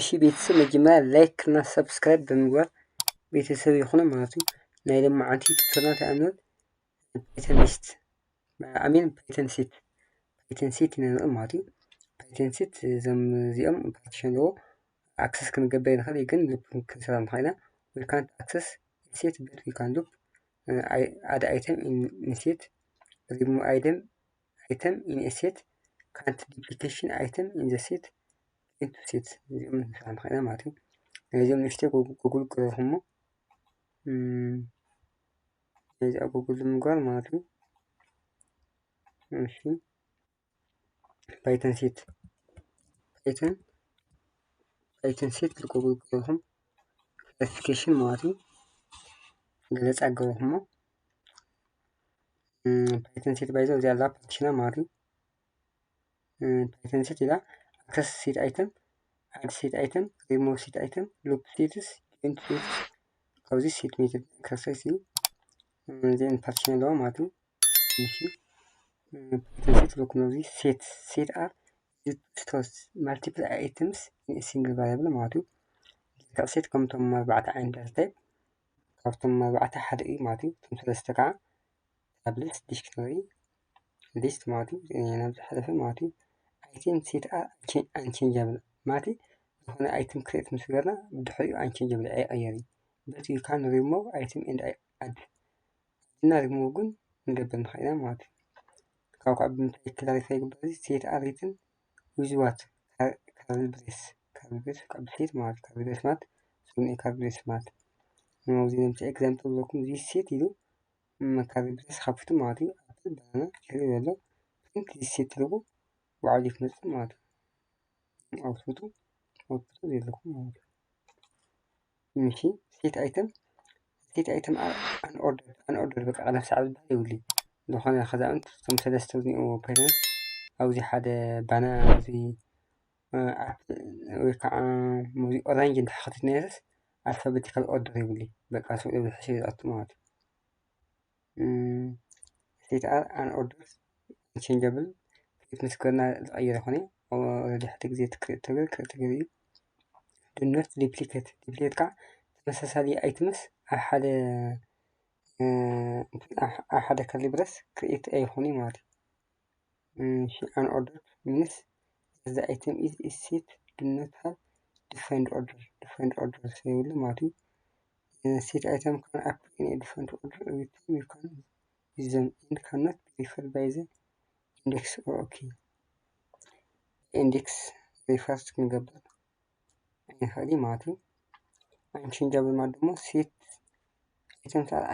እሺ ቤተሰብ መጀመሪያ ላይክ እና ሰብስክራይብ ብምግባር ቤተሰብ ይኹኑ ማለት እዩ። ናይ ሎማዓንቲ ቱቶሪያል ተኣምር ፓይተን ሊስት ኣሜን ፓይተን ሴት ፓይተን ሴት ኢና ንርኢ ማለት እዩ። ፓይተን ሴት እዞም እዚኦም ፓርቲሽን ኣለዎ። ኣክሰስ ክንገብር ንኽእል እዩ፣ ግን ሉፕ ክንሰራ ንኽእል ኢና። We can't access set but we can loop add item in set, remove item item in a set, count duplication item in the set, print to set። እዚኦም ንስራሕ ንኽእል ኢና ማለት እዩ። ነዚኦም ንእሽተይ ጉግል ገረኹሞ ነዚኣ ጉግል ምግባር ማለት እዩ። እሺ ፓይተን ሴት ፓይተን ፓይተን ሴት ልጎግል ገረኹም ክላሲፊኬሽን ማለት እዩ። ገለጻ ገረኹሞ ፓይተን ሴት ባይዘው እዚኣ ኣላ ፓርቲሽና ማለት እዩ። ፓይተን ሴት ኢላ ኣክሰስ ሴት ኣይተም፣ ኣድ ሴት ኣይተም፣ ሪሙቭ ሴት ኣይተም፣ ሉፕ ሴትስ፣ ጆይንት ሴትስ፣ ካብዚ ሴት ሜተድ ክላሲፊኬሽን እዚአን ፓርቲሽን ኣለዋ ማለት እዩ። እሺ ፓይተን ሴት ልኩም ኣብዚ ሴት ሴት ኣር ስቶርስ ማልቲፕል ኣይተምስ ኢን ሲንግል ቫሪያብል ማለት እዩ። ልክዕ ሴት ከምቶም ኣርባዕተ ዓይነት ዳታ ታይፕ ካብቶም ኣርባዕተ ሓደ እዩ ማለት እዩ። እቶም ሰለስተ ከዓ ታብሌት፣ ዲክሽነሪ፣ ሊስት ማለት እዩ። ናብ ዝሓለፈ ማለት እዩ። ኣይተም ሴት ኣር ኣንቼንጃብል ማለት እዩ። ዝኾነ ኣይተም ክሬት ምስ ገርና ብድሕሪኡ ኣንቼንጃብል ኣይቐየር እዩ። But you can remove item and add እና ሪሙቭ ግን ንገብር ንኽእል ኢና ማለት እዩ። ካብ ከዓ ብምንታይ ክላሪፋይ ይግበር እዚ ሴት ኣር ሪትን ዊዝ ዋት ካርል ብሬስ ካርል ብሬስ ካብ ሴት ማለት ካርል ብሬስ ማለት ስም እዩ ካርል ብሬስ ማለት ኣብዚ ነምሲ ኤግዛምፕል ዘለኩም እዚ ሴት ኢሉ ካርል ብሬስ ከፊቱ ማለት እዩ። ኣፕል ባናና ቸሪ ዘሎ ፕሪንት እዚ ሴት ትልቡ ባዕሉ ክመፅእ ማለት እዩ። ኣውትፑቱ ኣውትፑቱ ዘለኩም ማለት እዩ። እሺ ሴት ኣይተም ሴት ኣይተም ኣን ኦርደር ኣን ኦርደር በቃ ቀለፍ ሰዓብ ዝበሃል የብሉ። ዝኾነ ከዛምት እቶም ሰለስተ ዝኒኦ ፓይተንስ ኣብዚ ሓደ ባና ኣብዚ ኣፕል ወይ ከዓ እዚ ኦራንጅ እንድሕር ከቲትናዮስ ኣልፋቤቲካል ኦርደር የብሉ። በቃ ስቕ ኢሉ ብሕሸ ዝኣቱ ማለት እዩ። ሴት ኣር ኣን ኦርደር ቼንጃብል ክሬት ምስ ገርና ዝቐየረ ኮነ ኦረዲ ሓደ ግዜ ትክሬት ተገር ክሬት ተገር እዩ። ድኖት ዲፕሊኬት ዲፕሊኬት ከዓ ተመሳሳሊ ኣይትምስ ኣብ ሓደ ኣብ ሓደ ከርሊ ብረስ ክሬት ኣይኾነ ማለት እዩ። ኣን ኦርደር ሚንስ the item is set do not have defined order defined order ስለይብሉ ማለት እዩ። Set item can appear in a different order every time you can use them and cannot be referred by the index or okay index refers ክንገብር ኣይንኽእል ማለት እዩ። Unchangeable ማለት ደግሞ set items are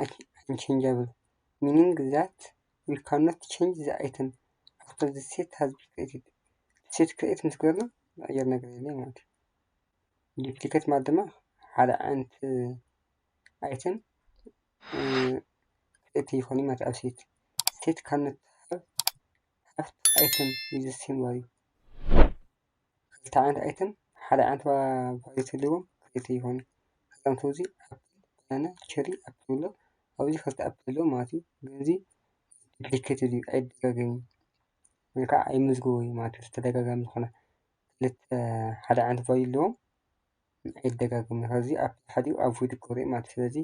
unchangeable meaning that we cannot change the item after the set has been created። Set create ምስ ገርና ዝቕየር ነገር የለ ማለት እዩ። Duplicate ማለት ድማ ሓደ ዓይነት ኣይተም እቲ ይኾን ማለት ኣብ set set cannot have have item with the same value ክልተ ዓይነት ኣይተም ሓደ ዓይነት value ተልዎም ክልተ ይኾኑ። ከዛምቶ እዚ ኣፕል ባናና ቸሪ ኣፕል ኣሎ ኣብዚ ክልተ ኣፕል ኣለዎ ማለት እዩ። ግን እዚ duplicate እዩ ኣይደጋገም ወይ ከዓ ኣይምዝግቦ እዩ ማለት እዩ። ተደጋጋሚ ዝኾነ ክልተ ሓደ ዓይነት value ኣለዎም ኣይደጋገም። ከዚ ኣፕል ሓዲኡ avoid ክገብሮ ማለት እዩ። ስለዚ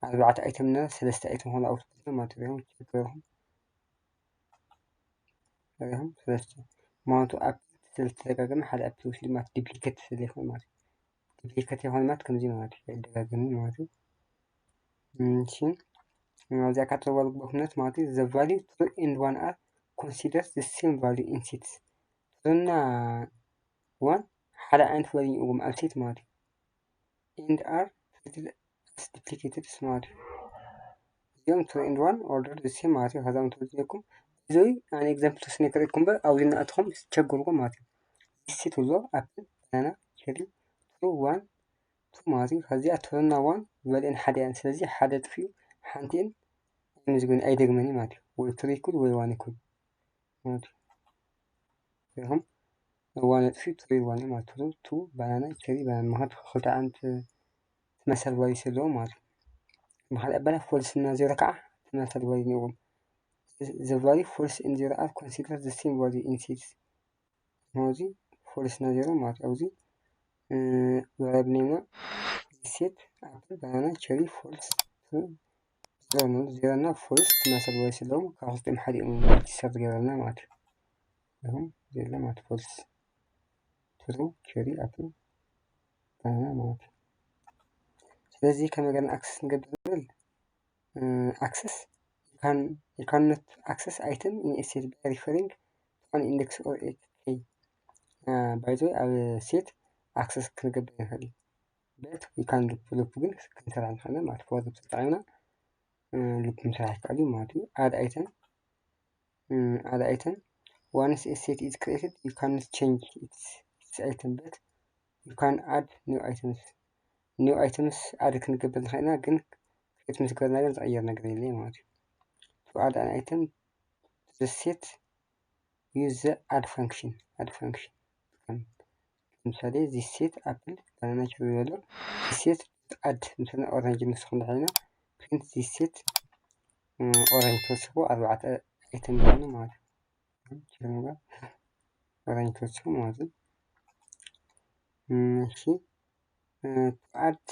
ኣርባዕተ ኣይተም እና ሰለስተ ኣይተም ኾነ ኣውትፑት ማለት እዩ። ቸክ ገርኹም ሪኹም ሰለስተ ማውንቱ ኣፕል ስለዝተደጋገመ ሓደ ኣፕል ውስድ ማለት duplicate ስለይኮነ ማለት እዩ። Duplicate የኾነ ማለት ከምዚ ማለት እዩ። ኣይደጋገምን ማለት እዩ። እሺ እዚኣ ካተጎሪ ቦክነት ማለት እዩ። The value two and one are considered the same value in sets። Two እና one ሓደ ዓይነት value እዮም ኣብ set ማለት እዩ። And are treated as duplicates ማለት እዩ። እዚኦም two and one order the same ማለት እዩ። ከዛ ምትወፅለኩም እዚ ኣነ example ተወሰነ ከርእየኩም እምበር ኣብዚ እናእተኹም ቸገርኩም ማለት እዩ። This set ኣሎ ኣፕል ባናና ቸሪ two one two ማለት እዩ። ከዚኣ two እና one ቫልየን ሓደ እየን። ስለዚ ሓደ ጥፊኡ ሓንቲ እየን ኣይምዝግብን ኣይደግመን እዩ ማለት እዩ። ወይ two ይኩን ወይ one ይኩን ማለት እዩ። ሪኹም one ጥፊኡ two one እዩ ማለት እዩ። Two ባናና ቸሪ ባናና ምኽንያቱ ክልተ ዓይነት ተመሳሳሊ value ስለ ዘለዎ ማለት እዩ። ብኻልእ ኣባህላ false እና zero ከዓ ተመሳሳሊ value ነይሮም። The value false and zero are considered the same value in sets። እዚ false እና zero ማለት ኣብዚ variable name ና set apple banana cherry false ዜሮ ዜሮ እና false ትመሰል ወይ ስለዎም ካብ ክልቲኦም ሓደ እዮም ሪጅስተር ዝገበረልና ማለት እዩ። ይኹን ዜሮ ማለት false true cherry apple banana ማለት እዩ። ስለዚህ ከመይ ገርና access ንገብር ንብል access you can you cannot access item in a set by referring to an index or a key. By the way ኣብ set access ክንገብር ንኽእል እዩ። But we can loop loop ግን ክንሰርሕ ንኽእል ማለት for loop ተጠቒምና loop ምስራሕ ይከኣል እዩ ማለት እዩ። Add item add item once a set is created you cannot change its its item but you can add new items new items add ክንገብር ንኽእል ኢና ግን create ምስ ገበርና ግን ዝቕየር ነገር የለ ማለት እዩ። To add an item to the set use the add function add function ለምሳሌ this set apple banana cherry ዘሎ this set add ምሳሌ orange ንስኹም ድሕሪና print this set orange ተወሲኹ ኣርባዕተ item ይኾኑ ማለት እዩ። orange ተወሲኹ ማለት እዩ። እሺ to add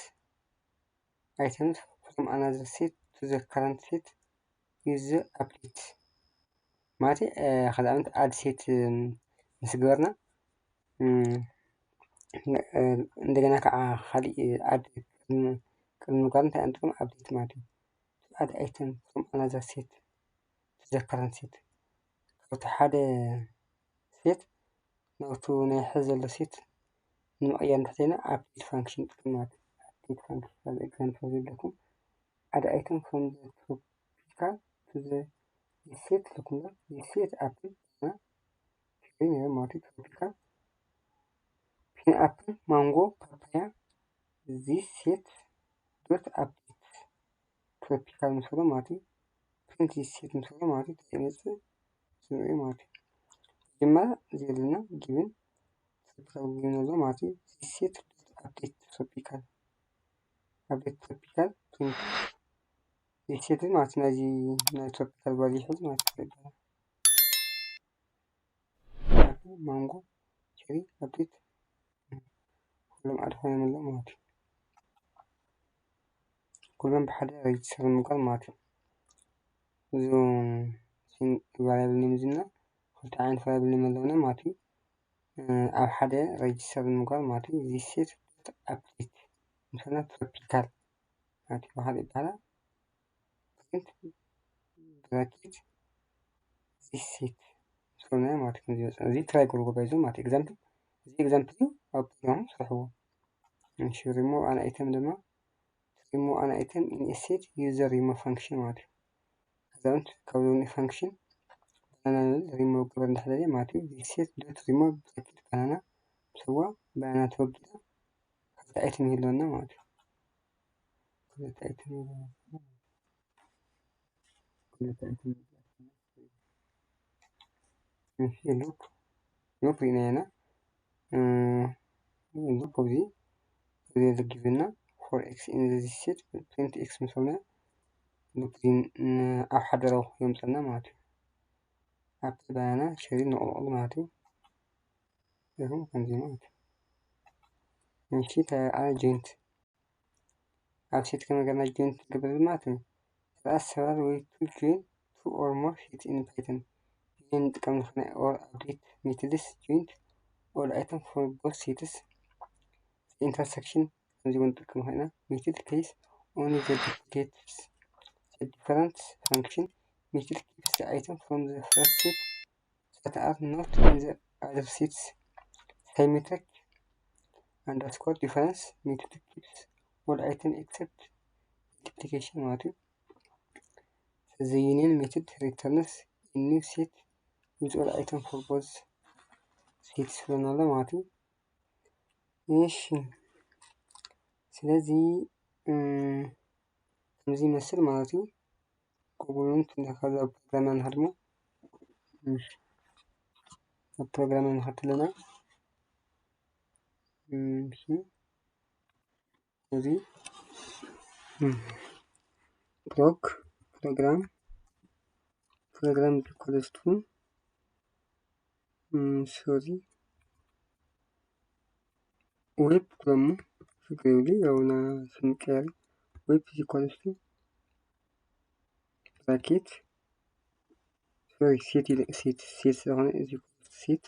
items from another set to the current set use the update ማለት ካልእ ኣብነት add set ምስ ገበርና እንደገና ከዓ ካሊእ add ቅድሚ ምግባር እንታይ ንጥቀም update ማለት እዩ። Add item from another set to the current set ካብቲ ሓደ set ናብቲ ናይ ሕዚ ዘሎ set ንምቕያር እንተደሊና update function ንጥቀም ማለት እዩ። Update function as example ዘለኩም add item from the tropical to the set ለኩም set apple cherry ማለት እዩ። Tropical pineapple mango papaya this set dot update tropical ምስ በሎ ማለት እዩ። Print this set ምስ በሎ ማለት እዩ። እንታይ ይመፅእ ዝንሪኦ ማለት እዩ። መጀመርያ እዚ ዘለና given tropical given ዘሎ ማለት እዩ። This set dot update tropical update tropical print this set ማለት ናይዚ ናይ tropical value ይሕዝ ማለት እዩ። ማንጎ cherry update ኩሎም add ኮይኖም ኣለዉ ማለት እዩ። ኩሎም ብሓደ register ምግባር ማለት እዩ። እዞም variable name ዝና ክልተ ዓይነት variable name ኣለውና ማለት እዩ። ኣብ ሓደ register ምግባር ማለት እዩ። This set dot update ምሳና tropical ማለት እዩ። ብሓደ ይበሃላ print bracket this set ዝኾነ ማለት ከም ዝመፅእ እዚ try ገርጎ ባይዞ ማለት example እዚ example እዩ። ኣብ ፕሮግራሙ ስርሕዎ። እሺ remove an item ድማ remove an item in a set use the remove function ማለት እዩ። ኣዛውንት ካብ ዞኒ function ባናና ንብል remove ግበር እንዳሕለለ ማለት እዩ። This set dot remove bracket banana ሰዋ banana ተወጊዳ ክልተ item ይህልወና ማለት እዩ። ክልተ item ይህልወና ክልተ item ይህልወና እሺ loop loop ሪኢናዮ ኢና። loop ኣብዚ እዚ ዘጊብና for x in the set print x ምስ በልና loop እዚ ኣብ ሓደራዊ የምፀልና ማለት እዩ። apple banana cherry ንቕልቕሉ ማለት እዩ። ይኹን ከምዚ ማለት እዩ። እሺ ተኣ joint ኣብ set ከመይ ገርና joint ንገብር ማለት እዩ። There are several ways to join two or more sets in Python. እዚ ንጥቀም ንኽእል or update methods join all item for both sets intersection ከምዚ እውን ንጥቀም ንኽእል ኢና። Method case only the duplicates the different function method keeps the item from the first set that are not in the other sets. Symmetric underscore difference method keeps all item except duplication ማለት እዩ። The union method returns a new set with all item for both sets ስለናለ ማለት እዩ። እሺ ስለዚ ከምዚ ይመስል ማለት እዩ። Google ን ትንደካ ዛ ፕሮግራም ንሃድሞ ፕሮግራም ንኸትለና እዚ እዚ ፕሮግ ፕሮግራም ፕሮግራም ሪኮለስቱ ሶሪ ዌብ ክብሎ እሞ ሽግር የብሉ። ያው ና ስንቀያሪ ዌብ is equals to ብራኬት፣ ሶሪ፣ ሴት ኢለ-፣ ሴት፣ ሴት ስለሆነ እዚ ሴት፣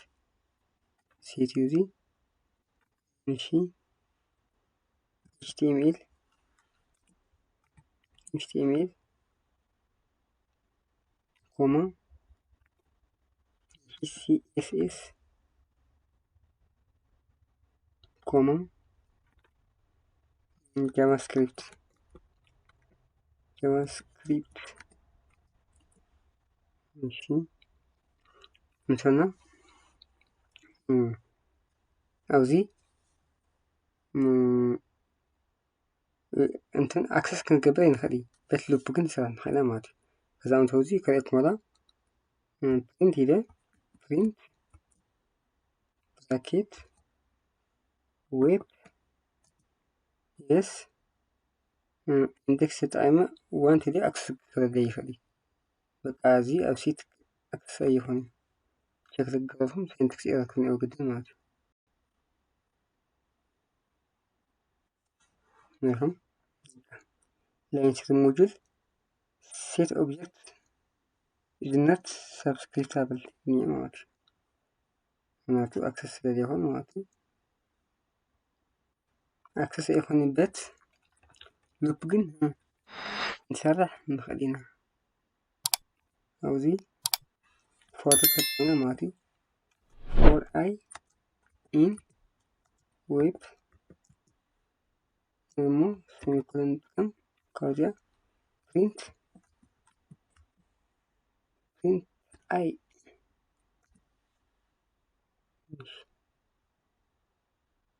ሴት እዩ እዚ። እሺ፣ ኤች ቲ ኤም ኤል፣ ኤች ቲ ኤም ኤል ኮማ ሲ ኤስ ኤስ ኮማ ጃቫስክሪፕት፣ ጃቫስክሪፕት። እሺ፣ ምሰና፣ እም፣ ኣብዚ፣ እም፣ እንትን ኣክሰስ ክንገብር ኣይንኽእል እዩ። በቲ ሉፕ ግን ንሰርሕ ንኽእል ኢና ማለት እዩ። ከዛ እንተውዚ ከርእየኩም ዋላ፣ እም፣ ፕሪንት ኢለ፣ ፕሪንት ብራኬት ዌብ የስ፣ እም፣ ኢንዴክስ ተጠቒመ ዋንት ኢለ ኣክሰስ ክገብረለይ ይኽእል እዩ። በቃ እዚ ኣብ ሴት ኣክሰስ ኣይኾን። ቸክ ዝገበርኩም ሲንታክስ ኤረር ክነው ግድን ማለት እዩ። ነይርኩም። ላይንስ ሞጁል ሴት ኦብጀክት ኢዝ ኖት ሳብስክሪፕታብል ማለት እዩ። ምክንያቱ ኣክሰስ ስለ ዘይኮን ማለት እዩ። ኣክሰስ ኣይኮን በት ሉፕ ግን ንሰርሕ ንኽእል ኢና። ኣብዚ ፎር ተጠቂምና ማለት እዩ። ፎር ኣይ ኢን ዌብ እሞ ሴሚኮሎን ንጥቀም። ካብዚኣ ፕሪንት፣ ፕሪንት ኣይ፣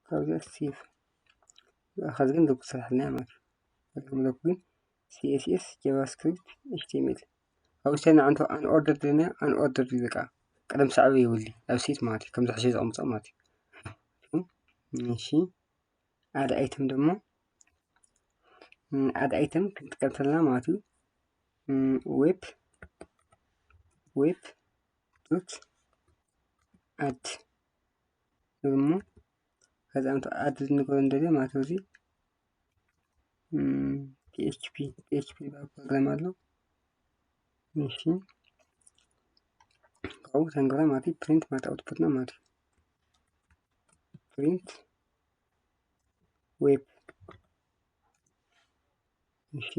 ካብዚኣ ሴቭ። ኸዚ ግን ሉፕ ክሰርሐልና ማለት እዩ። ሉፕ ግን ሲ ኤስ ኤስ፣ ጃቫስክሪፕት፣ ኤች ቲ ኤም ኤል። ኣብ ውሽጢ ንዓንቶ ኣን ኦርደር ደለና፣ ኣን ኦርደር እዩ በቃ። ቅደም ሰዓብ የብሉ ኣብ ሴት ማለት እዩ። ከምዚ ሕሸ ዘቐምጦ ማለት እዩ። እሺ፣ ኣድ ኣይተም ደሞ፣ እም፣ ኣድ ኣይተም ክንጥቀም ተለና ማለት እዩ። እም፣ ዌብ፣ ዌብ ዶት ኣድ ደሞ፣ ከዛ እንተ ኣድ ንገሮ እንደልዮ ማለት እዩ። እዚ፣ እም፣ ፒ ኤች ፒ፣ ፒ ኤች ፒ ዝበሃል ፕሮግራም ኣሎ። እሺ፣ ካብኡ ተንገራ ማለት እዩ። ፕሪንት ማለት ኣውትፑት ነው ማለት እዩ። ፕሪንት ዌብ። እሺ፣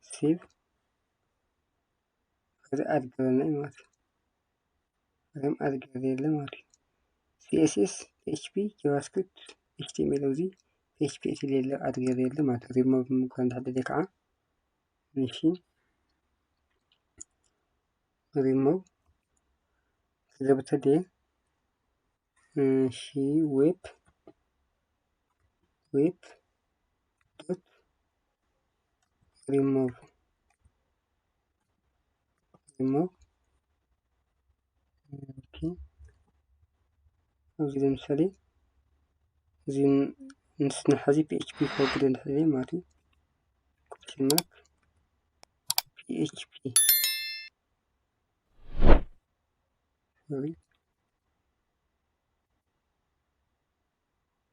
ሴቭ። ከዚ ኣድ ገበልና እዩ ማለት እዩ። ከዚም ኣድ ገበለ የለ ማለት እዩ። ሲ ኤስ ኤስ፣ ፒ ኤች ፒ፣ ጃቫስክሪፕት፣ ኤች ቲ ኤም ኤል፣ እዚ ፒ ኤች ፒ እቲ የለ፣ ኣድ ገበለ የለ ማለት እዩ። ሪሞቭ ምግባር እንድሕር ደልየ ከዓ፣ እሺ፣ ሪሞቭ ክገብር ተደየ፣ እሺ፣ ዌብ፣ ዌብ ዶት ሪሞቭ፣ ሪሞቭ። ኦኬ፣ ኣብዚ ለምሳሌ እዚ ንስና ሕዚ ፒ ኤች ፒ ከወግደ እንድሕር ማለት እዩ። ኮሽን ማርክ ፒ ኤች ፒ፣ ሶሪ፣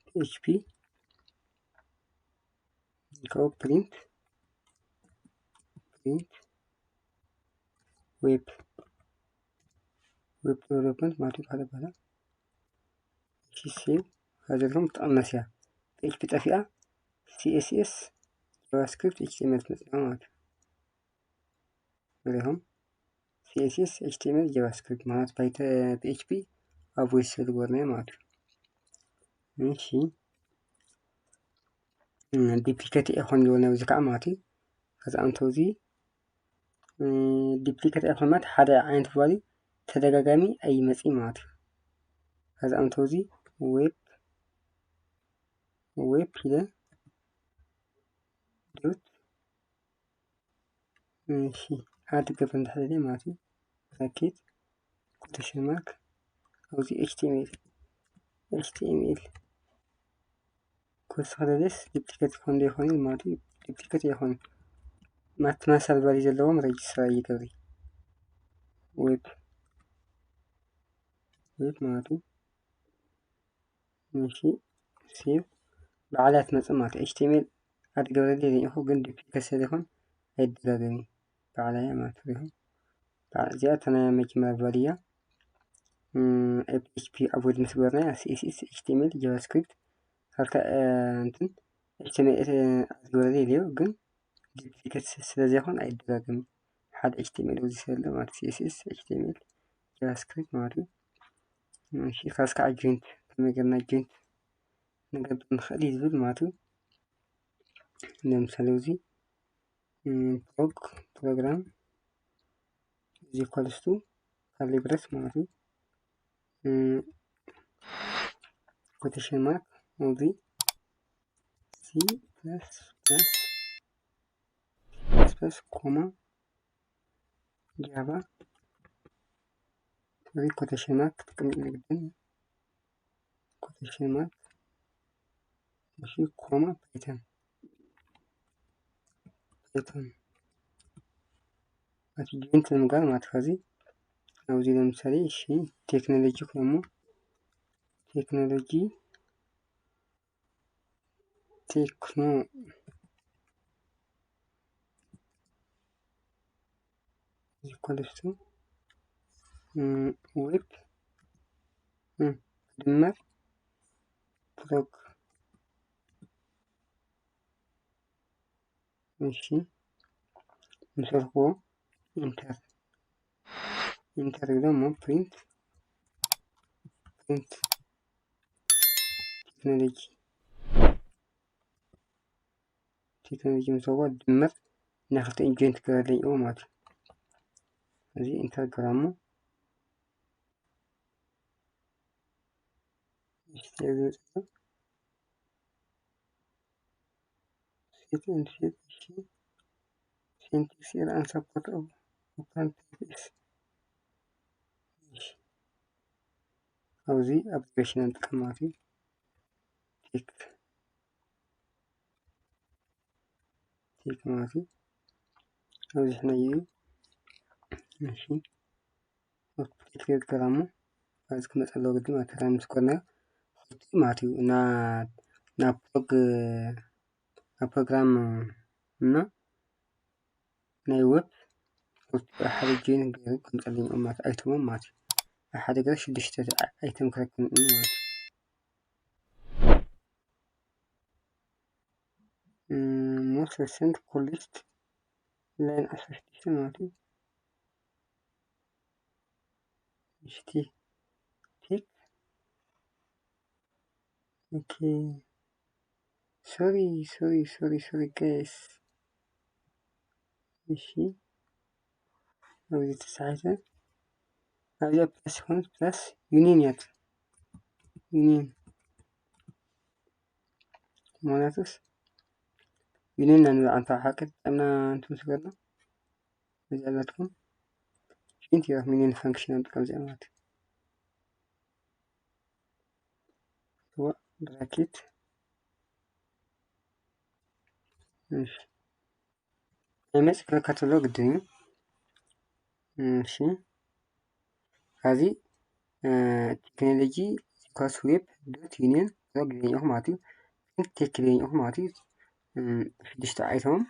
ፒ ኤች ፒ፣ ካብኡ ፕሪንት፣ ፕሪንት ዌብ፣ ዌብ ዴቨሎፕመንት ማለት እዩ። ሓደ ቦታ እሺ፣ ሴቭ ሃገርኩም ትቐመስ እያ። ፒ ኤች ፒ ጠፊኣ፣ ሲ ኤስ ኤስ፣ ጃቫስክሪፕት፣ ኤች ቲ ኤም ኤል ትመጽእ ማለት እዩ። ሪኹም፣ ሲ ኤስ ኤስ፣ ኤች ቲ ኤም ኤል፣ ጃቫስክሪፕት ማለት ባይተ ፒ ኤች ፒ ኣብ ዌብ ስለ ዝገበርናዮ ማለት እዩ። እሺ፣ እም፣ ዲፕሊኬት ኣይኮን ይብለና ኣብዚ ከዓ ማለት እዩ። ከዚ ኣንቶ እዚ፣ እም፣ ዲፕሊኬት ኣይኮን ማለት ሓደ ዓይነት ቫልዩ ተደጋጋሚ ኣይመጽእ ማለት እዩ። ከዚ ኣንቶ እዚ ዌብ፣ ዌብ ኢለ ዶት፣ እሺ፣ ኣድ ክገብር እንድሕር ደልየ ማለት እዩ። ብራኬት፣ ኮቴሽን ማርክ፣ ኣብዚ ኤች ቲ ኤም ኤል፣ ኤች ቲ ኤም ኤል ክወስኽ ደልየስ ዲፕሊኬት ይኾን ዶ ይኾን ማለት እዩ። ዲፕሊኬት ኣይኮንን። ማት መሰል ቫልዩ ዘለዎም ሬጅስተር ኣይገብር። ዌብ፣ ዌብ ማለት እዩ። እሺ፣ ሴቭ። ባዕላ ትመጽእ ማለት እዩ። ኤች ቲ ኤም ኤል ኣድ ገብረለይ ዘይኹ ግን ዱፕሊኬት ስለ ዘይኮን ኣይደጋገምን። ባዕላ እያ ማለት እዩ። ባዕ-፣ እዚኣ እታ ናይ መጀመርያ ቫልዩ እያ። እም፣ ፒ ኤች ፒ ኣቮይድ ምስ ገበርናያ፣ ሲ ኤስ ኤስ፣ ኤች ቲ ኤም ኤል፣ ጃቫስክሪፕት፣ ካልካ፣ እ፣ እንትን፣ ኤች ቲ ኤም ኤል ኣድ ገብረለይ ኢለዮ፣ ግን ዱፕሊኬት ስለ ዘይኮን ኣይደጋገምን። ሓደ ኤች ቲ ኤም ኤል ኣብዚ ስለ ማለት ሲ ኤስ ኤስ፣ ኤች ቲ ኤም ኤል፣ ጃቫስክሪፕት ማለት እዩ። እሺ፣ ካብዚ ከዓ ጆይንት ከመይ ጌርና ጆይንት ንገብር ንኽእል እዩ ዝብል ማለት እዩ። ለምሳሌ እዚ፣ እም፣ ፕሮግ፣ ፕሮግራም is equals to curly brace ማለት እዩ። እም፣ quotation mark እዚ ሲ ፕላስ ፕላስ ፕላስ ፕላስ ኮማ ጃቫ፣ እዚ ኮቴሽን ማርክ ክጥቀም ግድን። ኮቴሽን ማርክ፣ እሺ፣ ኮማ ፓይተን፣ ፓይተን፣ እቲ ጆይንት ንምግባር ማለት ከዚ ኣብዚ ለምሳሌ፣ እሺ፣ ቴክኖሎጂ ኮይኑ፣ ቴክኖሎጂ፣ ቴክኖ equals to፣ እም፣ ዌብ፣ እም፣ ድመር ፕሮግ። እሺ፣ ምስ በልክዎ ኢንተር፣ ኢንተር ኢለ እሞ ፕሪንት፣ ፕሪንት ቴክኖሎጂ፣ ቴክኖሎጂ ምስ በልክዎ ድምር ናይ ክልቲኦም ጆይንት ክገብረለይ እሞ ማለት እዩ። እዚ ኢንተር ገብረ እሞ፣ እሺ፣ እዚ ዝመጽእ set and set፣ እሺ፣ syntax error and support of open text። እሺ፣ ኣብዚ ኣፕሊኬሽን ንጥቀም ማለት እዩ። ቴክ፣ ቴክ ማለት እዩ። ኣብዚ ሕና እዩ። እሺ፣ ኣፕሊኬሽን ገራሙ ኣብዚ ክመጽእ ኣለዎ ግዲ ማለት ተራ ምስ ኮርና ክልቲኡ ማለት እዩ። ና-፣ ናብ ፕሮግ-፣ ናብ ፕሮግራም እና ናይ ዌብ ክልቲኡ ሓደ ጆይን ገይሩ ከምጸለኝ ማለት ኣይተሞም ማለት እዩ። ኣብ ሓደ ገዛ ሽዱሽተ ኣይተም ክረክብ ማለት እዩ። እም፣ most recent coolest line ዓሰርተ ሽዱሽተ ማለት እዩ። እሺ፣ ቴክ፣ ኦኬ። ሶሪ፣ ሶሪ፣ ሶሪ፣ ሶሪ፣ ጋይስ። እሺ፣ ኣብዚ ተጻሒፈ፣ ኣብዚኣ ፕላስ ይኾነት፣ ፕላስ ዩኒየን እያ። ዩኒየን ማለትስ፣ ዩኒየን ናይ ንብዓንታ ሓቂ ተጠምና እንትን ስገርና፣ እዚ ኣላትኩም ጆይንት ኦፍ ዩኒየን ፋንክሽን ኣብ ጥቃም እዚኣ ማለት እዩ። ብራኬት፣ እሺ፣ ናይ መጽእ ክረካ ተሎ ግድን እዩ። እሺ፣ ካብዚ፣ እ፣ ቴክኖሎጂ ኢኳልስ ዌብ ዶት ዩኒየን ፕሮግ ዲዛይን ኢኹም ማለት እዩ። ቴክ ዲዛይን ኢኹም ማለት እዩ። እም፣ ሽዱሽተ ኣይተሞም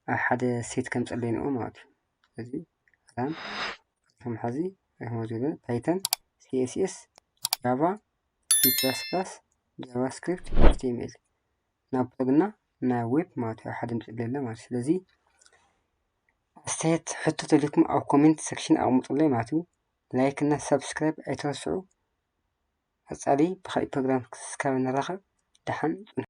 ኣብ ሓደ ሴት ከምጸለይ ንኡ ማለት እዩ። ስለዚ ራን ከም ሓዚ ኣይኮነ ዝብል ፓይተን፣ ሲ ኤስ ኤስ፣ ጃቫ፣ ሲ ፕላስ ፕላስ፣ ጃቫስክሪፕት፣ ኤች ቲ ኤም ኤል ናብ ፕሮግ እና ናብ ዌብ ማለት እዩ። ሓደ ምጽለለ ማለት እዩ። ስለዚ ኣስተያየት፣ ሕቶ ተልዩኩም ኣብ ኮሜንት ሴክሽን ኣቕምጡለይ ማለት እዩ። ላይክ እና ሳብስክራይብ ኣይትረስዑ። ቀጻሊ ብኻሊእ ፕሮግራም ክስካብ ንራኸብ። ደሓን ጽንሑ።